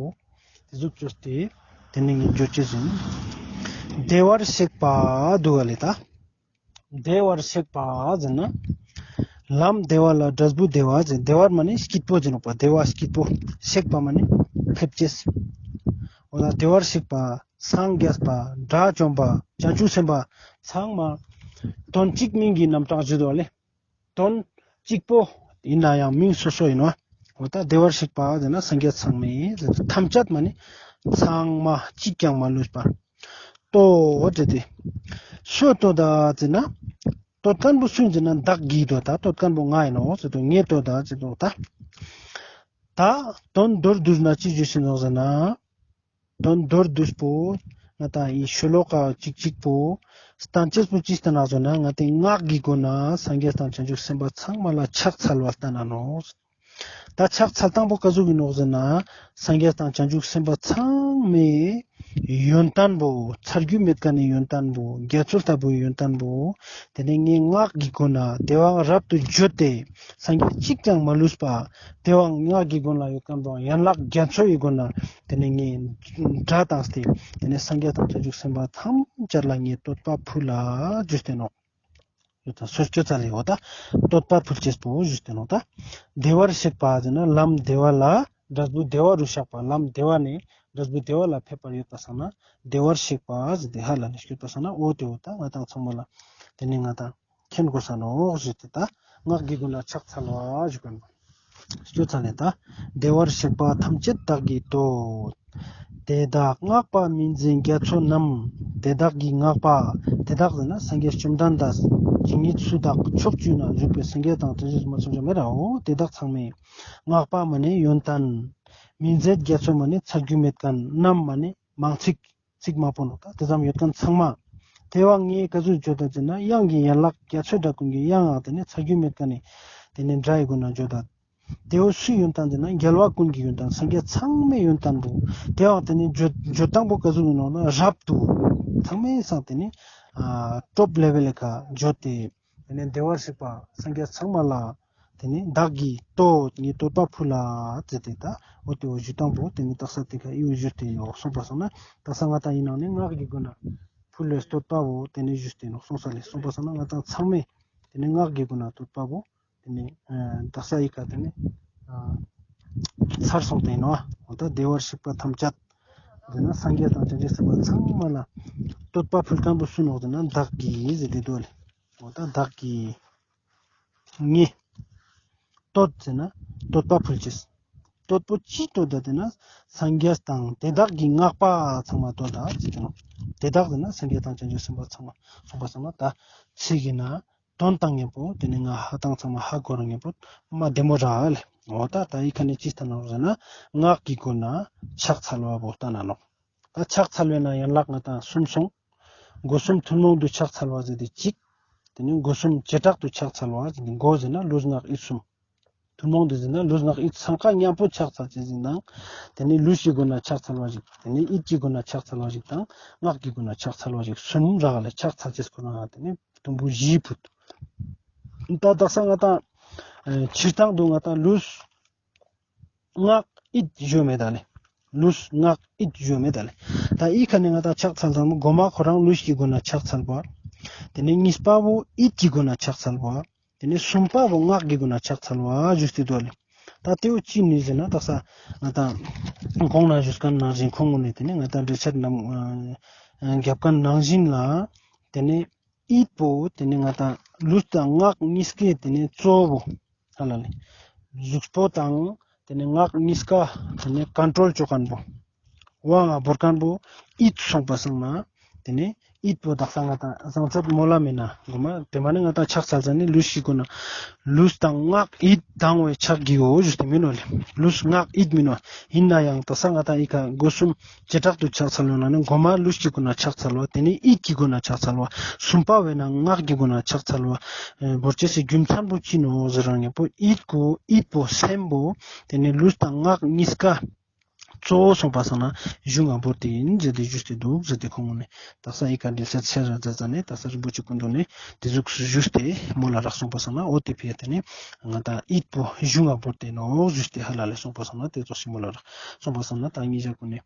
དེ་ཟུག་བཅོས་ཏེ། དེ་ནེ་ངས་བརྗོད་ཅེས་ཡིན། བདེ་བར་གཤེགས་པ་འདུག་ག་ལེ་ད། བདེ་བར་གཤེགས་པ་ཟེར་ན། ལམ་བདེ་བ་ལ་འབྲས་བུ་བདེ་བ་ཟེར། བདེ་བར་མ་ནེ་སྐྱིད་པོ་ཟེར་ནོག་པ། བདེ་བ་སྐྱིད་པོ། གཤེགས་པ་མ་ནེ་ཕེབས་ཅེས། འོ་ད་བདེ་བར་གཤེགས་པ། སངས་རྒྱས་པ། དགྲ་བཅོམ་པ། བྱང་ཆུབ་སེམས་དཔའ། ཚང་མ། དོན་གཅིག་མིང་གི་རྣམ་གྲངས་བརྗོད་དོ་ལེ། དོན་གཅིག་པོ་ཡིན་ན་ཡང་མིང་སོ་སོ་ཡིན་ནོག། འོ་ད་བདེ་བར་གཤེགས་པ་ཟེར་ན་སངས་རྒྱས་ཚང་མའི་ཐམས་ཅད་མ་ནེ་ཚང་མ་གཅིག་ཀྱང་མ་ལུས་པ། བསྟོད་དེ་དེ། སུ་བསྟོད་ད་ཟེར་ན། བསྟོད་མཁན་པོ་སུ་ཡིན་ཟེར་ན་བདག་གིས་བསྟོད་ད། བསྟོད་མཁན་པོ་ང་ཡིན་ནོག་ཟེར་དོ། ངས་བསྟོད་ད་ཟེར་དོ་ད། ད་དོན་མདོར་བསྡུས་ན་ཅི་བརྗོད་ཅེས་ནོག་ཟེར་ན། དོན་མདོར་བསྡུས་པོ། ང་ཏང་ཨི་ཤོ་ལོ་ཀ་གཅིག་གཅིག་པོ། བསྟན་ཅེས་པོ་ཅི་སྟན་ན་ཟེར་ན་ང་ཏང་སྔགས་ཀྱི་སྒོ་ནེ་སངས་རྒྱས་དང་བྱང་ཆུབ་སེམས་དཔའ་ཚང་མ་ལ་ཕྱག་འཚལ་བ་སྟན་ན་ནོག། ད་ཕྱག་འཚལ་སྟངས་པོ་ག་ཟུག་ཡིན་ནོག་ཟེར་ན། སངས་རྒྱས་དང་བྱང་ཆུབ་སེམས་དཔའ་ཚང་མའི་ཡོན་ཏན་པོ། ཚར་རྒྱུ་མེད་མཁན་ནི་ཡོན་ཏན་པོ། རྒྱ་མཚོ་ལྟ་བུའི་ཡོན་ཏན་པོ། དེ་ནེ་ངས་སྔགས་ཀྱི་སྒོ་ནེ་དེ་བོའང་རབ་ཏུ་བརྗོད་དེ། སངས་རྒྱས་གཅིག་ཀྱང་མ་ལུས་པ། དེ་བོའང་སྔགས་ཀྱི་སྒོ་ལ་ཡོད་མཁན་པོ་ཡན་ལག་རྒྱ་མཚོ་ཡི་སྒོ་ནེ། དེ་ནེ་ངས་སྒྲ་བཏང་སྟེ། དེ་ནེ་སངས་རྒྱས་དང་བྱང་ཆུབ་སེམས་དཔའ་ཐམས་ཅད་ལ་ངས་བསྟོད་པ་ཕུལ་ལ་ཞུས་ཏེ་ནོག། ཡོད་ད་སོ་སྐྱོ་ཚ་ལེ། འོ་ད་བསྟོད་པ་ཕུལ་ཅེས་པོ་ཞུས་ཏེ་ནོག་ད། བདེ་བར་གཤེགས་པ་ཟེར་ན་ལམ་བདེ་བ་ལ་འབྲས་བུ་བདེ་བ་རུ་གཤེགས་པ། ལམ་བདེ་བ་ནེ་འབྲས་བུ་བདེ་བ་ལ་ཕེབས་པར་ཡོད་པ་སང་ན་བདེ་བར་གཤེགས་པ་ཟེར་ཏེ་ཧ་ལ་ནེ་སྐྱོད་པ་སང་ན། འོ་དེ་འོ་ད་ང་ཏང་ཚང་མ་ལ་དེ་ནེ་ང་ཏང་མཁྱེན་དགོས་ས་ནོག་ཞུས་ཏེ་ད་སྔགས་ཀྱི་སྒོ་ལ་ཕྱག་འཚལ་བ་ཞུ་མཁན་པོ། སྐྱོ་ཚ་ལེ་ད། བདེ་བར་གཤེགས་པ་ཐམས་ཅད་བདག་གིས་བསྟོད། དེ་དག་བསྔགས་པ་མི་འཛད་རྒྱ་མཚོ་རྣམས། དེ་དག་གི་བསྔགས་པ། དེ་དག་ཟེར་ན་སངས་རྒྱས་བཅོམ་ལྡན་འདས་ཇི་སྙེད་སུ་དག་ཕྱོགས་བཅུ་ན་བཞུགས་པའི་སངས་རྒྱས་དང་དེ་བཞིན་མ་སངས་རྒྱས་མེད་རའོ། དེ་དག་ཚང་མའི་བསྔགས་པ་མ་ནེ་ཡོན་ཏན། མི་འཛད་རྒྱ་མཚོ་མ་ནེ་ཚར་རྒྱུ་མེད་མཁན། རྣམས་མ་ནེ་མང་ཚིག་ཚིག་མང་པོ་ནོག་ད། དེ་ཙམ་ཡོད་མཁན་ཚང་མ། དེ་བ་ངས་ག་ཟུག་བརྗོད་ད་ཟེར་ན་དབྱངས་ཀྱི་ཡན་ལག་རྒྱ་མཚོའི་སྒྲ་ཀུན་གྱི་དབྱངས་ཨ་དེ་ནི་ཚ་རྒྱུད་མེད་ཀ་ནི་དེ་ནི་སྒྲ་ཡི་སྒོ་ནས་བརྗོད་ད། དེ་བོ་སུའི་ཡོན་ཏན་ཟེར་ན་རྒྱལ་བ་ཀུན་གྱི་ཡོན་ཏན་སངས་རྒྱས་ཚང་མའི་ཡོན་ཏན་དུ། དེ་བ་དེ་ནི་བརྗོད་བརྗོད་སྟངས་པོ་ག་ཟུག་ཡིན་ནོག་ན་རབ་ཏུ་ཚང་མའི་སང་དེ་ནི་ཨ་ཊོབ་ལེ་ཝེལ་ལ་ཁ་བརྗོད་དེ། དེ་ནས་བདེ་བར་གཤེགས་པ་སངས་རྒྱས་ཚང་མ་ལ་དེ་ནས་བདག་གིས་བསྟོད་ངས་བསྟོད་པ་ཕུལ་ལ་ཟེར་ཏེ་ད་འོ་དེ་བོ་ཞུ་སྟངས་པོ་དེ་ནས་དག་ས་དེ་ཁ་ཨི་བོ་ཞུས་ཏེ་ཡོད་སོང་པ་སོང་ན་དག་ས་ང་ཏང་ཡིན་ནང་ནས་ངག་གི་སྒོ་ནས་ཕུལ་བའི་བསྟོད་པ་བོ་དེ་ནས་ཞུས་ཏེ་ཡིན་ནོག་སོང་ས་ལེ། སོང་པ་སོང་ན་ང་ཏང་ཚང་མས་དེ་ནས་ངག་གི་སྒོ་ནས་བསྟོད་པ་བོ་དེ་ནས་ཨ་དག་ས་ཨི་ཁ་དེ་ནས་ཨ་ཚར་སོང་སྟེ་ཡིན་ནོག་འོ་ད་བདེ་བར་གཤེགས་པ་ཐམས་ཅད་དེ་ན་སངས་རྒྱས་དང་བྱང་ཆུབ་སེམས་དཔའ་ཚང་མ་ལ་བསྟོད་པ་ཕུལ་མཁན་པོ་སུ་ནོག་ཟེར་ན་བདག་གིས་ཟེར་ཏེ་འདུག་ལེ། འོ་ད་བདག་གིས་ངས་བསྟོད་ཟེར་ན་བསྟོད་པ་ཕུལ་ཅེས། བསྟོད་པོ་ཅི་བསྟོད་ད་དེ་ན་སངས་རྒྱས་དང་དེ་དག་གི་བསྔགས་པ་ཚང་མ་བསྟོད་ད་ཟེར་ཏེ་ནོག་དེ་དག་ཟེར་ན་སངས་རྒྱས་དང་བྱང་ཆུབ་སེམས་དཔའ་ཚང་མ་སོང་པ་སོང་ན་ད་ཚིག་གི་ན་དོན་དང་མཉམ་པོ་དེ་ནས་ང་ཧ་ཏང་ཚང་མ་ཧ་གོ་རང་མཉམ་པོ་མ་བདེ་མོ་རག་ལེ། འོ་ད་ད་ཨི་ཁ་ནས་ཅི་ལྟར་ནོག་ཟེར་ན་ངག་གི་སྒོ་ནས་ཕྱག་འཚལ་བ་བོ་ལྟ་ན་ནོག་ད་ཕྱག་འཚལ་བའི་ནང་ཡན་ལག་ང་ཏང་གསུམ་སོང་། སྒོ་གསུམ་ཐུན་མོང་དུ་ཕྱག་འཚལ་བ་ཟེར་ཏེ་གཅིག་དེ་ནས་སྒོ་གསུམ་བྱེ་བྲག་ཏུ་ཕྱག་འཚལ་བ་ཟེར་ཏེ་སྒོ་ཟེར་ན་ལུས་ངག་ཡིད་གསུམ། ཐུན་མོང་དུ་ཟེར་ན་ལུས་ངག་ཡིད་སང་ཁ་མཉམ་པོ་ཕྱག་འཚལ་ཅེས་ཟེར་ན། དེ་ནས་ལུས་ཀྱི་སྒོ་ནས་ཕྱག་འཚལ་བ་ཞིག་དེ་ནས་ཡིད་ཀྱི་སྒོ་ནས་ཕྱག་འཚལ་བ་ཞིག་དང་ངག་གི་སྒོ་ནས་ཕྱག་འཚལ་བ་ཞིག་གསུམ་རག་ལེ། ཕྱག་འཚལ་ཅེས་ཁོ་ན་དེ་ནས་དུམ་བུ་བཞི་ཕུད། ད་དག་ས་ང་ཏང་ཨ་སྤྱིར་བཏང་དུ་ང་ཏང་ལུས་ངག་ཡིད་ཞུ་མེད་ད་ལེ། ལུས་ངག་ཡིད་ཞུ་མེད་ད་ལེ། ད་ཨི་ཁ་ནས་ང་ཏང་ཕྱག་འཚལ་ཙང་མགོ་མ་ཁོ་རང་ལུས་ཀྱི་སྒོ་ནས་ཕྱག་འཚལ་བ། དེ་ནས་གཉིས་པ་བོ་ཡིད་ཀྱི་སྒོ་ནས་ཕྱག་འཚལ་བ། དེ་ནས་གསུམ་པ་བོ་ངག་གི་སྒོ་ནས་ཕྱག་འཚལ་བ་ཞུས་ཏེ་འདུག་ལེ། ད་དེ་བོ་ཅི་ནི་ཟེར་ན་དག་ས་ང་ཏང་གོང་ན་ཞུས་མཁན་ནང་བཞིན་ཁོང་ངོ་ནས་དེ་ནས་ང་ཏང་འགྲེལ་བཤད་ནང་ཨ་རྒྱབ་མཁན་ནང་བཞིན་ལ་དེ་ནས་ཡིད་པོ་དེ་ནས་ང་ཏང་ལུས་དང་ངག་གཉིས་ཀའི་དེ་ནས་གཙོ་བོ་ཧ་ལ་ལེ། གཟུགས་པོ་དང་དེ་ནས་ངག་གཉིས་ཀ་དེ་ནས་ཀོན་ཊྲོལ་ཅོ་མཁན་པོ། དབང་ང་བོར་མཁན་པོ་ཡིད་སོང་པ་སང་ན། དེ་ནས་ཡིད་པོ་དག་ས་ང་ཏང་བཟང་སྤྱོད་མོལ་ལ་མེད་ན་གོ་མ་དེ་མ་ནི་ང་ཏང་ཕྱག་འཚལ་ཙ་ནི་ལུས་ཀྱི་སྒོ་ནས་ལུས་དང་ངག་ཡིད་དང་བའི་ཕྱག་གི་འོ་ཞུས་ཏེ་མིན་ནོག་ལེ། ལུས་ངག་ཡིད་མིན་ནོག་ཡིན་ན་ཡང་དག་ས་ང་ཏང་ཨི་ཁ་སྒོ་གསུམ་བྱེ་བྲག་ཏུ་ཕྱག་འཚལ་ལོ་ན་ནི་གོ་མ་ལུས་ཀྱི་སྒོ་ནས་ཕྱག་འཚལ་བ། དེ་ནས་ཡིད་ཀྱི་སྒོ་ནས་ཕྱག་འཚལ་བ། གསུམ་པ་བས་ན་ངག་གི་སྒོ་ནས་ཕྱག་འཚལ་བ། ཨེ་བོར་ཅེས་སི་རྒྱུ་མཚན་པོ་ཅི་ནོག་ཟེར་རང་ཉིད་པོ་ཡིད་གོ་ཡིད་པོ་སེམས་པོ་དེ་ནས་ལུས་དང་ངག་གཉིས་ཀ་གཙོ་བོ་སོང་པ་སང་ན་གཞུང་ང་བོར་ཏེ་ཡིན་ཟེར་ཏེ་ཞུས་ཏེ་འདུག་ཟེར་ཏེ་ཁོང་ངོ་ནས་དག་ས་ཨི་ཁ་འགྲེལ་བཤད་ཆེ་ར་མཛད་ཙ་ནས་དག་ས་རིན་པོ་ཆེ་སྐུ་མདུན་ནས་དེ་ཟུག་ཞུས་ཏེ་མོལ་ལ་རག་སོང་པ་སང་ན་འོ་དེ་ཕི་ཡ་དེ་ནས་ང་ཏང་ཡིད་པོ་གཞུང་ང་བོར་ཏེ་ནོག་ཞུས་ཏེ་ཧ་ལ་ལེ། སོང་པ་སང་ན་དེ་ཙོགས་ཤིག་མོལ་ལ་རག་སོང་པ་སང་ན་ད་ངེད་ཅག་ཀུན་ནས་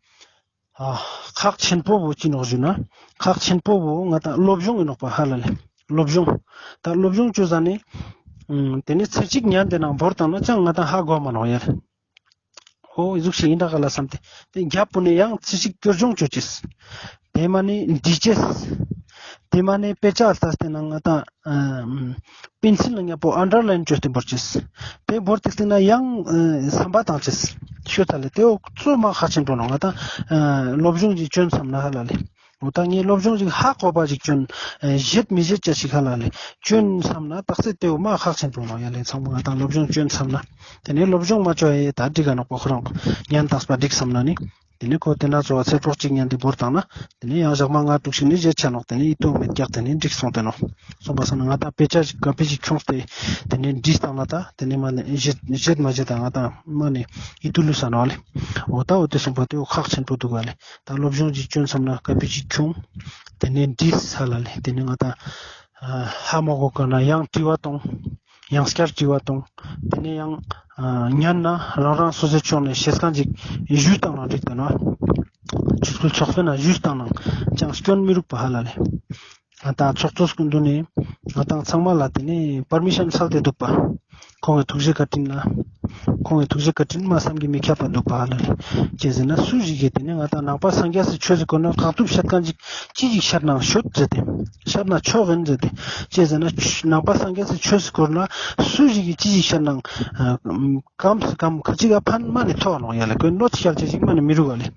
ཨ་ཁག་ཆེན་པོ་བོ་ཅི་ནོག་ཞུ་ན་ཁག་ཆེན་པོ་བོ་ང་ཏང་སློབ་སྦྱོང་ཡིན་ནོག་པ་ཧ་ལ་ལེ། སློབ་སྦྱོང་ད་སློབ་སྦྱོང་ཅོ་ཟ་ནས་ཨ་དེ་ནས་ཚེ་གཅིག་ཉན་དེ་ནང་བོར་བཏང་ན་ཅང་ང་ཏང་ཧ་གོ་མ་ནོག་ཡ་ལེ། ཨོ་ཨི་ཟུག་ཞིག་ཡིན་ད་ག་ལ་བསམ་སྟེ་དེ་རྒྱབ་པོ་ནས་ཡང་ཚེ་གཅིག་སྐྱོར་སྦྱོང་ཅོ་ཅེས། དེ་མ་ནས་འབྲི་ཅེས། དེ་མ་ནས་དཔེ་ཆ་ལྟ་སྟེ་ནང་ང་ཏང་ཨ་པེན་སིལ་ལ་ཉ་པོ་ཨན་ཌར་ལའིན་ཅོས་ཏེ་བོར་ཅེས། དེ་བོར་ཏེ་སྟེང་ན་ཡང་ཨ་བསམ་པ་བཏང་ཅེས། ཤོད་ཚ་ལེ་དེ་འོ་གཙོ་མ་ཁག་ཆེན་པོ་ནོག་ང་ཏང་ཨ་སློབ་སྦྱོང་ཅིག་ཅོན་བསམ་ན་ཧ་ལ་ལེ། འོ་ད་ངས་སློབ་སྦྱོང་ཅིག་ཧ་གོ་བ་ཅིག་ཅོན་ཨ་བཞེད་མི་བཞེད་ཅ་ཞིག་ཧ་ལ་ལེ། ཅོན་བསམ་ན་དག་ས་དེ་འོ་མ་ཁག་ཆེན་པོ་ནོག་ཡ་ལེ། ཚང་མ་ང་ཏང་སློབ་སྦྱོང་ཅོན་བསམ་ན། དེ་ནས་སློབ་སྦྱོང་མ་ཅོ་ཡ་ད་འགྲིག་ག་ནོག་པ་ཁོ་རང་ཉན་ཏགས་པ་འགྲིག་བསམ་ན་ནི། དེ་ནས་ཁོ་དེ་ན་ཚོ་བ་ཚེ་སྲོག་གཅིག་ཉན་ཏེ་བོར་བཏང་ན། དེ་ནས་ཡང་ཞག་མ་ལྔ་དྲུག་ཞིག་ནས་བརྗེད་ཆ་ནོག་དེ་ནས་ཡིད་དོ་མེད་རྒྱག་དེ་ནས་འགྲིག་སོང་སྟེ་ནོག་སོང་པ་སང་ན་ང་ད་དཔེ་ཆ་ཞིག་ག་དཔེ་ཞིག་ཁྱོངས་ཏེ། དེ་ནས་འདྲིས་བཏང་ན་ད་དེ་ནས་མ་ནས་བརྗེད་བརྗེད་མ་བརྗེད་ད་ང་ད་མ་ནས་ཡིད་དུ་ལུས་ས་ནོག་ལེ། འོ་ད་འོ་དེ་སོང་པ་དེ་འོ་ཁག་ཆེན་པོ་འདུག་ག་ལེ། ད་སློབ་སྦྱོང་ཞིག་ཅོན་བསམ་ན་ག་དཔེ་ཞིག་ཁྱོངས། དེ་ནས་འདྲིས་ས་ལ་ལེ། དེ་ནས་ང་ད་ཧ་མ་གོ་ག་ན་ཡང་དྲི་བ་གཏོང་། ཡང་སྐྱར་དྲི་བ་གཏོང་། དེ་ནས་ཡང་ཨ་ཉན་ན་རང་རང་སོ་སོའི་ཕྱོགས་ནས་ཤེས་མཁན་ཅིག་ཞུས་བཏང་ན་འགྲིག་དེ་ནོག་ཆོས་སྐུལ་ཚོགས་པའི་ནང་ཞུས་བཏང་ན་ཅང་སྐྱོན་མི་རུག་པ་ཧ་ལ་ལེ། ང་ཏང་ཚོགས་གཙོ་སྐུ་མདུན་ནས་ང་ཏང་ཚང་མ་ལ་དེ་ནས་པར་མི་ཤན་སལ་ཏེ་འདུག་པ། ཁོང་གི་ཐུགས་རྗེ་བཀའ་དྲིན་ལ། ཁོང་གི་ཐུགས་རྗེ་བཀའ་དྲིན་མ་བསམ་གྱིས་མི་ཁྱབ་པ་འདུག་པ་ཧ་ལ་ལེ། ཅི་ཟེར་ན་སུ་ཞིག་གིས་དེ་ནས་ང་ཏང་ནང་པ་སངས་རྒྱས་སི་ཆོས་སི་སྐོར་ན་གང་ཐུབ་བཤད་མཁན་ཅིག་ཅི་ཞིག་ཤར་ནའང་ཤོད་ཟེར་ཏེ། ཤར་ན་ཆོག་གིན་ཟེར་ཏེ། ཅི་ཟེར་ན་ཆ་ནང་པ་སངས་རྒྱས་སི་ཆོས་སི་སྐོར་ན་སུ་ཞིག་གིས་ཅི་ཞིག་ཤར་ནའང་ཨ་གམ་སི་གམ་ཁ་ཅིག་ག་ཕན་མ་ནི་ཐོགས་ནོག་ཡ་ལེ། ཁོའི་གནོད་སྐྱེལ་ཅེས་ཞིག་མ་ནི་མི་རུག་ག་ལེ།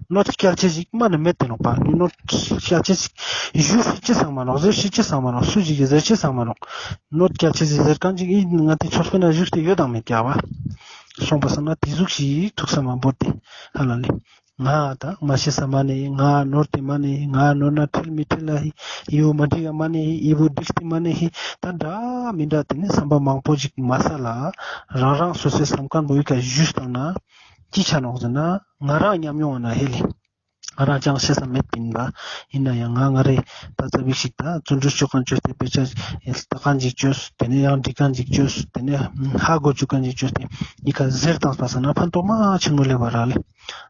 གནོད་སྐྱེལ་ཅེས་ཞིག་མ་ནི་མེད་དེ་ནོག་པ། གནོད་སྐྱེལ་ཅེས་ཞིག་ཞུ་ཤེས་ཅེས་སང་མ་ནོག་ཟེར་ཤེས་ཅེས་སང་མ་ནོག་སུ་ཞིག་གིས་ཟེར་ཅེས་སང་མ་ནོག་གནོད་སྐྱེལ་ཅེས་ཞིག་ཟེར་མཁན་ཅིག་ཨིན་ང་དེ་ཆོས་པའི་ནང་བཞུགས་ཏེ་ཡོད་དང་མེད་ཀྱག་པ། སོང་པ་སང་ན་དེ་ཟུག་ཞིག་ཐུགས་བསམ་མ་བོར་ཏེ་ཧ་ལ་ལེ། ང་ད་མ་ཤི་ས་མ་ནེ་ཧི། ང་ནོར་ཏེ་མ་ནེ་ཧི། ང་ནོར་ན་ཁྲེལ་མི་ཁྲེལ་ལ་ཧི། འི་བོ་མ་འགྲིག་ག་མ་ནེ་ཧི། འི་བོ་འགྲིག་སྟེ་མ་ནེ་ཧི། ད་འདྲ་མི་འདྲ་ཏེ་ནེ་བསམ་པ་མང་པོ་ཞིག་མ་ས་ལ་རང་རང་སོ་སོའི་བསམ་ཁན་བོ་འི་ཀ་ཞུས་བཏང་ན་ཅི་ཆ་ནོག་ཟེར་ན་ང་རང་ཉམས་མྱོང་ང་ན་ཧེ་ལེ། ང་རང་ཅང་ཤེས་ས་མེད་པིན་པ། ཨིན་ན་ཡང་ང་ང་རེ་ད་ཙ་པིག་ཞིག་ད་བརྩོན་འགྲུས་ཅོ་ཁན་ཅོས་ཏེ་དཔེ་ཆ་ལྟ་ཁན་ཅིག་ཅོས། ཏེ་ནེ་ཡང་འབྲི་ཁན་ཅིག་ཅོས། ཏེ་ནེ་ཧ་གོ་ཅུག་ཁན་ཅིག་ཅོས་ཏེ་འི་ཀ་ཟེར་བཏང་པ་སང་ན་ཕན་ཐོགས་མ་ཆེན་མོ་ལེབ་བ་རག་ལེ།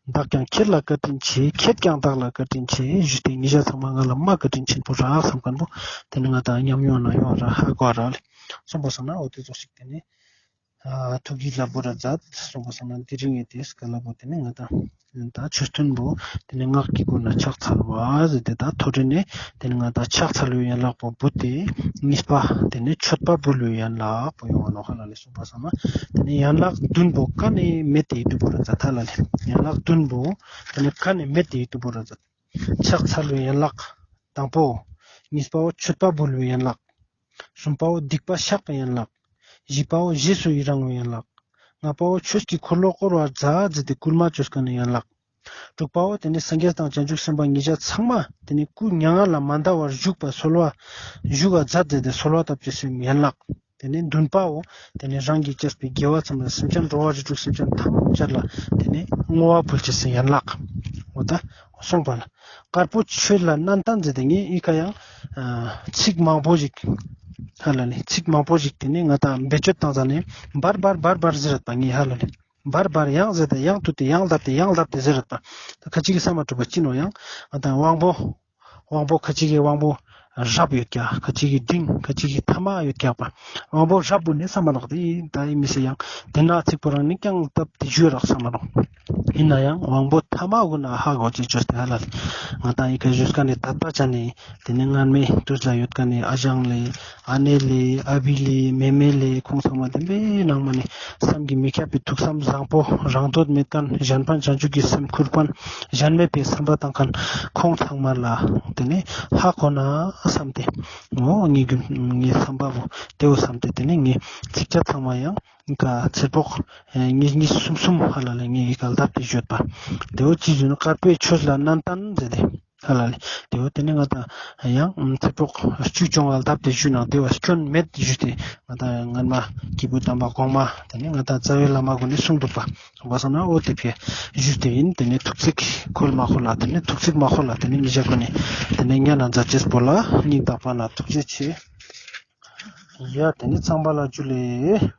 བདག་ཀྱང་ཁྱེད་ལ་བཀའ་དྲིན་ཆེ། ཁྱེད་ཀྱང་བདག་ལ་བཀའ་དྲིན་ཆེ་ཞུས་ཏེ་ཉེ་ཞ་ཚང་མ་ང་ལ་མ་བཀའ་དྲིན་ཆེན་པོ་རག་བསམ་ཁན་བོ་ཏེ་ནེ་ང་ད་ཉམས་མྱོང་ན་ཡོང་རག་ཧ་གོ་རག་ལེ། སོང་པ་སང་ན་འོ་ཏེ་ཙོགས་ཤིག་ཏེ་ནེ་ཨ་ཐུགས་ཀྱི་བླ་བོ་ར་མཛད་སོང་པ་སང་ན་དེ་རིང་ངི་ཏེ་སྐལ་བ་བོ་ཏེ་ནེ་ང་ད་ད་ཆོས་ཐུན་བོ་ཏེ་ནེ་སྔགས་ཀྱི་སྒོ་ནས་ཕྱག་འཚལ་བ་ཟེར་ཏེ་ད་ཐོ་རེ་ནེ་ཏེ་ནེ་ང་ད་ཕྱག་འཚལ་བའི་ཡན་ལག་པོ་བུད་དེ་གཉིས་པ་ཏེ་ནེ་མཆོད་པ་འབུལ་བའི་ཡན་ལག་པོ་ཡོང་བ་ནོག་ཧ་ལ་ལེ། སོང་པ་སང་ན་ཏེ་ནེ་ཡན་ལག་བདུན་པོ་ཀ་ནེ་མེད་དེ་ཡིད་དུ་བོར་ར་མཛད་ཧ་ལ་ལེ། ཡན་ལག་བདུན་པོ་ཏེ་ནེ་ཀ་ནེ་མེད་དེ་ཡིད་དུ་བོར་ར་མཛད། ཕྱག་འཚལ་བའི་ཡན་ལག་དང་པོ། གཉིས་པའོ་མཆོད་པ་འབུལ་བའི་ཡན་ལག། གསུམ་པའོ་སྡིག་པ་བཤགས་པའི་ཡན་ལག། བཞི་པའོ་རྗེས་སུ་ཡི་རང་བའི་ཡན་ལག། ལྔ་པའོ་ཆོས་ཀྱི་འཁོར་ལོ་བསྐོར་བར་མཛད་ཟེར་ཏེ་བསྐུལ་མ་ཅོ་ཁན་ནི་ཡན་ལག། དྲུག་པའོ་ཏེ་ནེ་སངས་རྒྱས་དང་བྱང་ཆུབ་སེམས་དཔའ་ཉེ་ཞ་ཚང་མ་ཏེ་ནེ་སྐུ་མྱ་ངན་ལས་མ་འདའ་བར་བཞུགས་པ་གསོལ་བ་བཞུགས་པ་མཛད་ཟེར་ཏེ་གསོལ་བ་བཏབ་ཅེས་སི་ཡན་ལག། ཏེ་ནེ་བདུན་པའོ་ཏེ་ནེ་རང་གི་བཅས་པའི་དགེ་བ་ཚང་མ་སེམས་ཅན་འགྲོ་བ་རིགས་དྲུག་སེམས་ཅན་ཐམས་ཅད་ལ་ཏེ་ནེ་བསྔོ་བ་འབུལ་ཅེས་སི་ཡན་ལག། འོ་ད་སོང་པ་ལ་དཀར་པོ་ཆོས་ལ་སྣང་བརྟན་ཟེར་ཏེ་ངས་འི་ཀ་ཡང་ཨ་ཚིག་མང་པོ་ཞིག་ཧ་ལ་ལེ། ཚིག་མང་པོ་ཞིག་ཏེ་ནེ་ང་ད་བེད་སྤྱོད་བཏང་ཙ་ནེ་བར་བར་བར་བར་ཟེར་རད་པ་ངས་ཧ་ལ་ལེ། བར་བར་ཡང་ཟེར་ཏེ་ཡང་དུ་ཏེ་ཡང་ལབ་སྟེ་ཡང་ལབ་སྟེ་ཟེར་རད་པ། ད་ཁ་ཅིག་གི་བསམ་མ་གྲུབ་པ་ཅི་ནོག་ཡང་ང་ད་དབང་པོ་དབང་པོ་ཁ་ཅིག་གི་དབང་པོ་རབ་ཡོད་ཀྱག། ཁ་ཅིག་གི་འབྲིང་། ཁ་ཅིག་གི་ཐ་མ་ཡོད་ཀྱག་པ། དབང་པོ་རབ་བོ་ནི་བསམ་མ་ནོག། ཏེ་ད་འི་མི་སེ་ཡང་ཏེ་ན་ཚིག་པོ་རང་ནི་ཀྱང་སྟབས་བདེ་ཞུ་རག་བསམ་མ་ནོག། ཨིན་ན་ཡང་དབང་པོ་ཐ་མ་གུན་ན་ཧ་གོ་ཅེས་ཅོས་ཏེ་ཧ་ལ་ལེ། ང་ད་འི་ཀ་ཞུས་ཀ་ནེ་དད་པ་ཅན་ནི་ཏེ་ནེ་སྔན་མའི་དུས་ལ་ཡོད་ཀ་ནེ་ཨ་ཞང་ལེ་ཨ་ནེ་ལེ་ཨ་བི་ལེ་མེ་མེ་ལེ་ཁོང་ཚང་མ་དམ་པའི་ནང་མ་ནེ་བསམ་གྱིས་མི་ཁྱབ་པའི་ཐུགས་བསམ་བཟང་པོ་རང་འདོད་མེད་ཁན་གཞན་ཕན་བྱང་ཆུབ་ཀྱི་སེམས་ཁུར་ཁན་གཞན་མེད་པའི་བསམ་པ་བཏང་ཁན་ཁོང་ཚང་མ་ལ་ཏེ་ནེ་ཧ་གོ་ན་བསམ་སྟེ་འོ་ངའི་རྒྱུ་ངའི་བསམ་པ་བོ་ཏེ་བོ་བསམ་སྟེ་ཏེ་ནེ་ངའི་ཚིག་ཆ་ཚང་མ་ཡང་འི་ཀ་ཚེ་སྲོག་ཨེ་ཉིས་ཉིས་གསུམ་གསུམ་ཧ་ལ་ལེ་ངའི་འི་ཀ་ལྡབ་སྟེ་ཞུས་པ། ཏེ་བོ་ཅི་ཞུ་ན་དཀར་པོའི་ཆོས་ལ་སྣང་བརྟན་ཟེར་ཏེ་ཧ་ལ་ལེ། ཏེ་བོ་ཏེ་ནེ་ང་ད་ཡང་ཚེ་སྲོག་བཅུ་བྱུང་བ་ལྡབ་སྟེ་ཞུས་ན་ཏེ་བོ་སྐྱོན་མེད་ཞུས་ཏེ་ང་ད་སྔན་མ་སྐྱེས་བུ་དམ་པ་གོང་མ་ཏེ་ནེ་ང་ད་རྩ་བའི་བླ་མ་གུན་ནི་གསུངས་འདུག་པ། བ་སང་ན་འོ་ཏེ་ཕི་ཞུས་ཏེ་ཨིན། ཏེ་ནེ་ཐུགས་ཚིག་ཁོལ་མ་ཁོལ་ལ་ཏེ་ནེ་ཐུགས་ཚིག་མ་ཁོལ་ལ་ཏེ་ནེ་ཉེ་ཞ་གུན་ནི་ཏེ་ནེ་ཉན་ན་མཛད་ཅེས་པོ་ལ་སྙིང་ཐག་པ་ནེ་ཐུགས་རྗེ་ཆེ། ཡ་ཏེ་ནེ་ཚང་མ་ལ་ཇུ་ལེ།